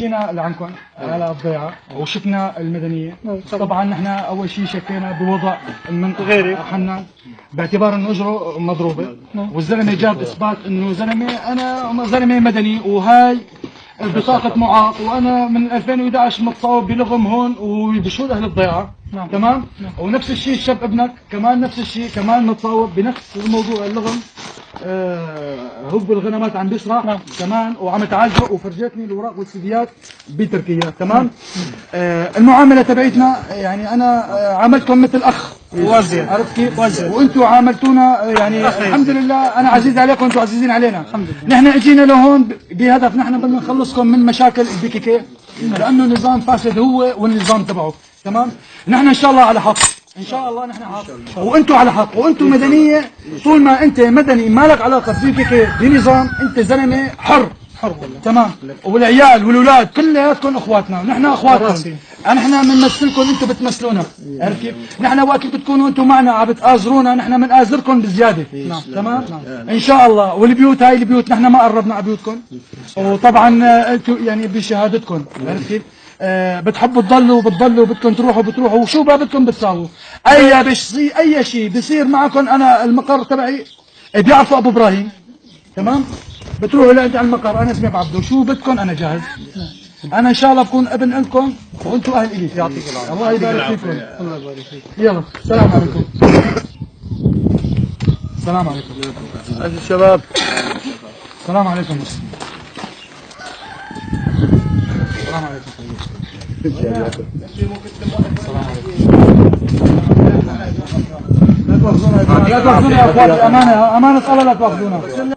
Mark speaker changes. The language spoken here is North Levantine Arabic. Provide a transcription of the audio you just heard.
Speaker 1: جينا لعندكم على الضيعة وشفنا المدنية. طبعا نحن اول شيء شكينا بوضع من
Speaker 2: غيري.
Speaker 1: حنا باعتبار انه اجره مضروبة، والزلمه جاب اثبات انه زلمة انا زلمة مدني وهاي بطاقة معاق، وانا من 2011 متصاوب بلغم هون وبشهود اهل الضيعة.
Speaker 2: نعم.
Speaker 1: تمام. ونفس الشيء الشاب ابنك كمان نفس الشيء، كمان متصاوب بنفس الموضوع اللغم، هو بالغنمات عم بيسرح.
Speaker 2: نعم.
Speaker 1: كمان وعم تعالجه، وفرجتني الاوراق والسيديات بتركيا. تمام. المعاملة تبعتنا يعني انا عاملتكم مثل اخ.
Speaker 2: وزير.
Speaker 1: عرفت كيف؟ وانتم عاملتونا يعني الحمد لله، انا عزيز عليكم وانتم عزيزين علينا.
Speaker 2: الحمد لله.
Speaker 1: نحن اجينا لهون بهدف، نحن بدنا نخلصكم من مشاكل ال PKK، لانه نظام فاسد هو والنظام تبعه. تمام؟ نحن ان شاء الله على حق، ان شاء الله نحن حق وانتم على حق، وانتم مدنية. طول ما انت مدني ما لك علاقة PKK بنظام، انت زلمة حر.
Speaker 2: حر والله.
Speaker 1: تمام. والعيال والولاد كلياتكم اخواتنا، نحن اخواتكم.
Speaker 2: راسي.
Speaker 1: نحن بنمثلكم، انتم بتمثلونا. عرفت كيف؟ نحن وقت اللي بتكونوا انتم معنا عم بتآزرونا، نحن بنآزركم بزيادة.
Speaker 2: نعم.
Speaker 1: تمام؟ ان شاء الله. والبيوت هاي البيوت نحن ما قربنا على بيوتكم، وطبعا انتم يعني بشهادتكم. عرفت كيف؟ بتحبوا تضلوا بتضلوا، بدكم تروحوا بتروحوا، وشو ما بدكم بتساووا. اي بشي اي شيء بصير معكم، انا المقر تبعي بيعرفوا ابو ابراهيم. تمام؟ بتروحوا لعند على المقر، انا اسمي ابو عبدو، شو بدكم انا جاهز. انا ان شاء الله بكون ابن لكم وانتم اهل الي.
Speaker 2: يعطيك العافية.
Speaker 1: الله يبارك فيكم.
Speaker 2: الله يبارك فيك.
Speaker 1: يلا السلام عليكم. السلام عليكم.
Speaker 2: الشباب.
Speaker 1: السلام عليكم. السلام عليكم. السلام عليكم. لا تواخذونا يا جماعة، لا تواخذونا يا اخواتي، امانه امانه الله لا تواخذونا.